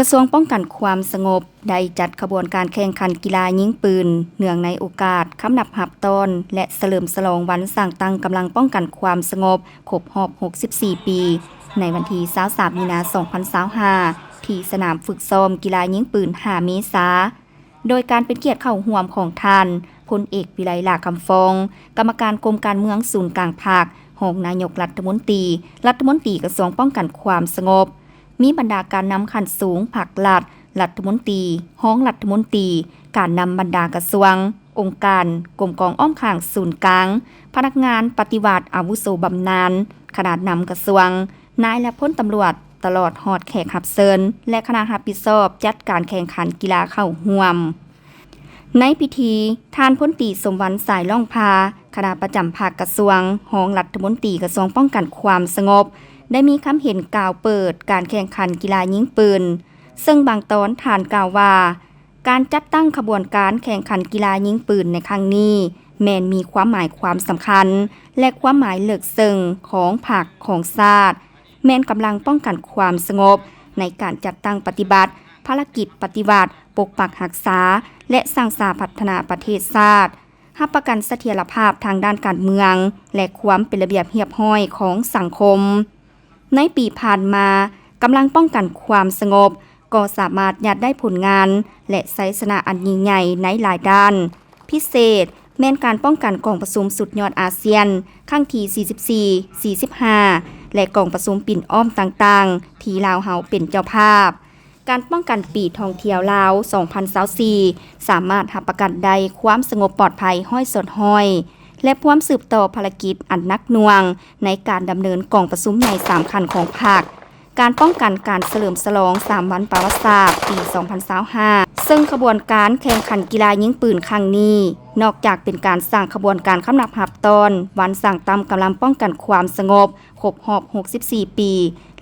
ກະຊວງປ້ອງກັນຄວາມສະຫງົບ ໄດ້ຈັດຂະບວນການແຂ່ງຂັນກິລາຍິງປືນ ເນື່ອງໃນໂອກາດຄຳນັບຮັບຕ້ອນ ແລະ ສະເຫຼີມສະຫຼອງວັນສ້າງຕັ້ງກຳລັງປ້ອງກັນຄວາມສະຫງົບ ຄົບຮອບຫົກສິບສີ່ປີ ໃນວັນທີຊາວສາມມີນາສອງພັນຊາວຫ້າ ທີ່ສະໜາມຝຶກຊ້ອມກິລາຍິງປືນຫ້າເມສາ ໂດຍການເປັນກຽດເຂົ້າຮ່ວມຂອງທ່ານ ພົນເອກ ວິໄລ ຫຼ້າຄຳຟອງ ກຳມະການກົມການເມືອງສູນກາງພັກ, ຮອງນາຍົກລັດຖະມົນຕີ, ລັດຖະມົນຕີກະຊວງປ້ອງກັນຄວາມສະຫງົບ, ມີບັນດາການນຳຂັ້ນສູງພັກລັດ, ລັດຖະມົນຕີ, ຮອງລັດຖະມົນຕີ, ການນຳບັນດາກະຊວງ, ອົງການ, ກົມກອງອ້ອມຂ້າງສູນກາງ, ພະນັກງານປະຕິວັດອາວຸໂສບຳນານ, ຄະນະນຳກະຊວງ, ນາຍ ແລະ ພົນຕຳຫຼວດ, ຕະຫຼອດຮອດແຂກຮັບເຊີນ ແລະ ຄະນະຮັບຜິດຊອບຈັດການແຂ່ງຂັນກິລາເຂົ້າຮ່ວມ. ໃນພິທີ, ທ່ານ ພົນຕີ ສົມວັນ ສາຍລ້ອງພາ, ຄະນະປະຈຳພັກກະຊວງ, ຮອງລັດຖະມົນຕີກະຊວງປ້ອງກັນຄວາມສະຫງົບ, ໄດ້ມີຄຳເຫັນກ່າວເປີດການແຂ່ງຂັນກິລາຍິງປືນ, ເຊິ່ງບາງຕອນທ່ານກ່າວວ່າ, ການຈັດຕັ້ງຂະບວນການແຂ່ງຂັນກິລາຍິງປືນໃນຄັ້ງນີ້ ແມ່ນມີຄວາມໝາຍຄວາມສຳຄັນ ແລະ ຄວາມໝາຍເລິກເຊິ່ງຂອງພັກຂອງຊາດ, ແມ່ນກຳລັງປ້ອງກັນຄວາມສະຫງົບໃນການຈັດຕັ້ງປະຕິບັດພາລະກິດປະຕິວັດ, ປົກປັກຮັກສາ ແລະ ສ້າງສາພັດທະນາປະເທດຊາດ, ຮັບປະກັນສະຖຽນລະພາບທາງດ້ານການເມືອງ ແລະ ຄວາມເປັນລະບຽບຮຽບຮ້ອຍຂອງສັງຄົມ. ໃນປີຜ່ານມາ, ກຳລັງປ້ອງກັນຄວາມສະຫງົບ ກໍສາມາດຍາດໄດ້ຜົນງານ ແລະ ໄຊຊະນະອັນຍິ່ງໃຫຍ່ໃນຫຼາຍດ້ານ, ພິເສດແມ່ນການປ້ອງກັນກອງປະຊຸມສຸດຍອດອາຊຽນຄັ້ງທີສີ່ສິບສີ່, ສີ່ສິບຫ້າ ແລະ ກອງປະຊຸມປິ່ນອ້ອມຕ່າງໆ ທີ່ລາວເຮົາເປັນເຈົ້າພາບ. ການປ້ອງກັນປີທ່ອງທ່ຽວລາວສອງພັນຊາວສີ່ ສາມາດຮັບປະກັນໄດ້ຄວາມສະຫງົບປອດໄພຮ້ອຍສ່ວນຮ້ອຍ ແລະ ພວມສືບຕໍ່ພາລະກິດອັນໜັກໜ່ວງໃນການດຳເນີນກອງປະຊຸມໃຫຍ່ສາມຂັ້ນຂອງພັກ, ການປ້ອງກັນການສະເຫຼີມສະຫຼອງສາມວັນປະຫວັດສາດປີສອງພັນຊາວຫ້າ ເຊິ່ງຂະບວນການແຂ່ງຂັນກິລາຍິງປືນຄັ້ງນີ້ ນອກຈາກເປັນການສ້າງຂະບວນການຄຳນັບຮັບຕ້ອນວັນສ້າງຕັ້ງກຳລັງປ້ອງກັນຄວາມສະຫງົບ ຄົບຮອບຫົກສິບສີ່ປີ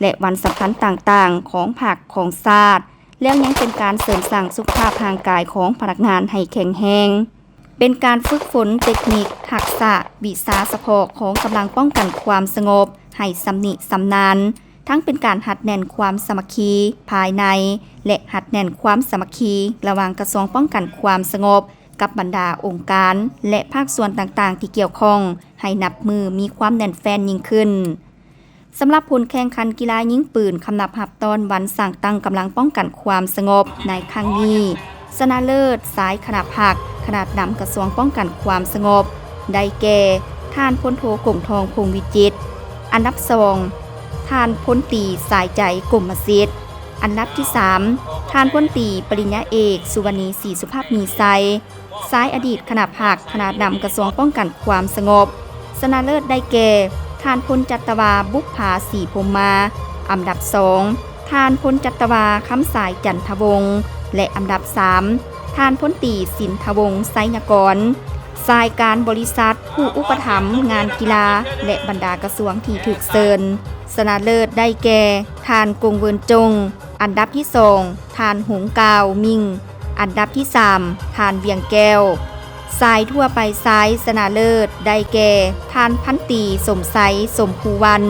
ແລະ ວັນສຳຄັນຕ່າງໆຂອງພັກຂອງຊາດ ແລ້ວຍັງເປັນການເສີມສ້າງສຸຂະພາບຮ່າງກາຍຂອງພະນັກງານໃຫ້ແຂງແຮງ, ເປັນການຝຶກຝົນເຕັກນິກ, ທັກສະ, ວິຊາສະເພາະຂອງກຳລັງປ້ອງກັນຄວາມສະຫງົບໃຫ້ຊຳນິຊຳນານ, ທັງເປັນການຮັດແໜ້ນຄວາມສາມັກຄີພາຍໃນ ແລະ ຮັດແໜ້ນຄວາມສາມັກຄີລະຫວ່າງກະຊວງປ້ອງກັນຄວາມສະຫງົບກັບບັນດາອົງການ ແລະ ພາກສ່ວນຕ່າງໆທີ່ກ່ຽວຂ້ອງ ໃຫ້ນັບມື້ມີຄວາມແໜ້ນແຟ້ນຍິ່ງຂຶ້ນ. ສຳລັບຜົນແຂ່ງຂັນກິລາຍິງປືນຄຳນັບຮັບຕ້ອນວັນສ້າງຕັ້ງກຳລັງປ້ອງກັນຄວາມສະຫງົບໃນຄັ້ງນີ້, ຊະນະເລີດຊາຍຄະນະພັກ, ຄະນະນຳກະຊວງປ້ອງກັນຄວາມສະຫງົບ ໄດ້ແກ່ ທ່ານພົນໂທ ກົງທອງ ພົງວິຈິດ, ອັນດັບສອງ ທ່ານພົນຕີ ສາຍໃຈ ກົມມະສິດ, ອັນດັບທີສາມ ທ່ານພົນຕີ ປະລິນຍາເອກ ສຸວັນນີ ສີສຸພາບມີໄຊ, ຊາຍອະດີດຄະນະພັກ, ຄະນະນຳກະຊວງປ້ອງກັນຄວາມສະຫງົບ, ຊະນະເລີດໄດ້ແກ່ ທ່ານພົນຈັດຕະວາ ບຸບຜາ ສີພົມມາ, ອຳດັບສອງ ທ່ານພົນຈັດຕະວາ ຄຳສາຍ ຈັນທະວົງ ແລະ ອຳດັບສາມ ທ່ານພົນຕີ ສິນທະວົງ ໄຊຍະກອນ, ຊາຍການບໍລິສັດ, ຜູ້ອຸປະຖຳງານກິລາ ແລະ ບັນດາກະຊວງທີ່ຖືກເຊີນ. ຊະນະເລີດໄດ້ແກ່ ທ່ານ ກົງເວິນ ຈົງ, ອັນດັບທີສອງ ທ່ານ ຫົງກາວ ມິງ, ອັນດັບທີສາມ ທ່ານ ວຽງແກ້ວ. ຊາຍທົ່ວໄປຊາຍຊະນະເລີດໄດ້ແກ່ ທ່ານພັນຕີ ສົມໄຊ ສົມພູວັນ,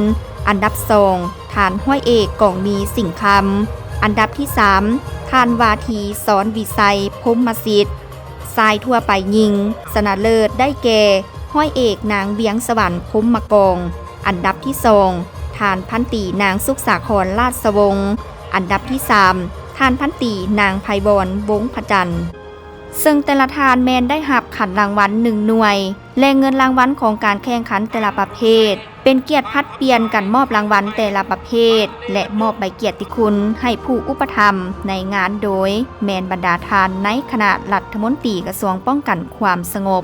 ອັນດັບສອງ ທ່ານຮ້ອຍເອກ ກອງມີ ສິງຄຳ, ອັນດັບທີສາມ ທ່ານວາທີ ສອນວິໄຊ ພົມມະສິດ. ຊາຍທົ່ວໄປຍິງຊະນະເລີດໄດ້ແກ່ ຮ້ອຍເອກ ນາງ ວຽງສະຫວັນ ພົມມະກອງ, ອັນດັບທີສອງ ທ່ານພັນຕີ ນາງ ສຸກສາຄອນ ລາດສະວົງ, ອັນດັບທີສາມ ທ່ານພັນຕີ ນາງ ໄພວອນ ວົງພະຈັນ. ເຊິ່ງແຕ່ລະທ່ານແມ່ນໄດ້ຮັບຂັນລາງວັນໜຶ່ງໜ່ວຍ ແລະ ເງິນລາງວັນຂອງການແຂ່ງຂັນແຕ່ລະປະເພດ ເປັນກຽດຜັດປ່ຽນກັນມອບລາງວັນແຕ່ລະປະເພດ ແລະ ມອບໃບກຽດຕິຄຸນໃຫ້ຜູ້ອຸປະຖຳໃນງານໂດຍ ແມ່ນບັນດາທ່ານໃນຄະນະລັດຖະມົນຕີກະຊວງປ້ອງກັນຄວາມສະຫງົບ.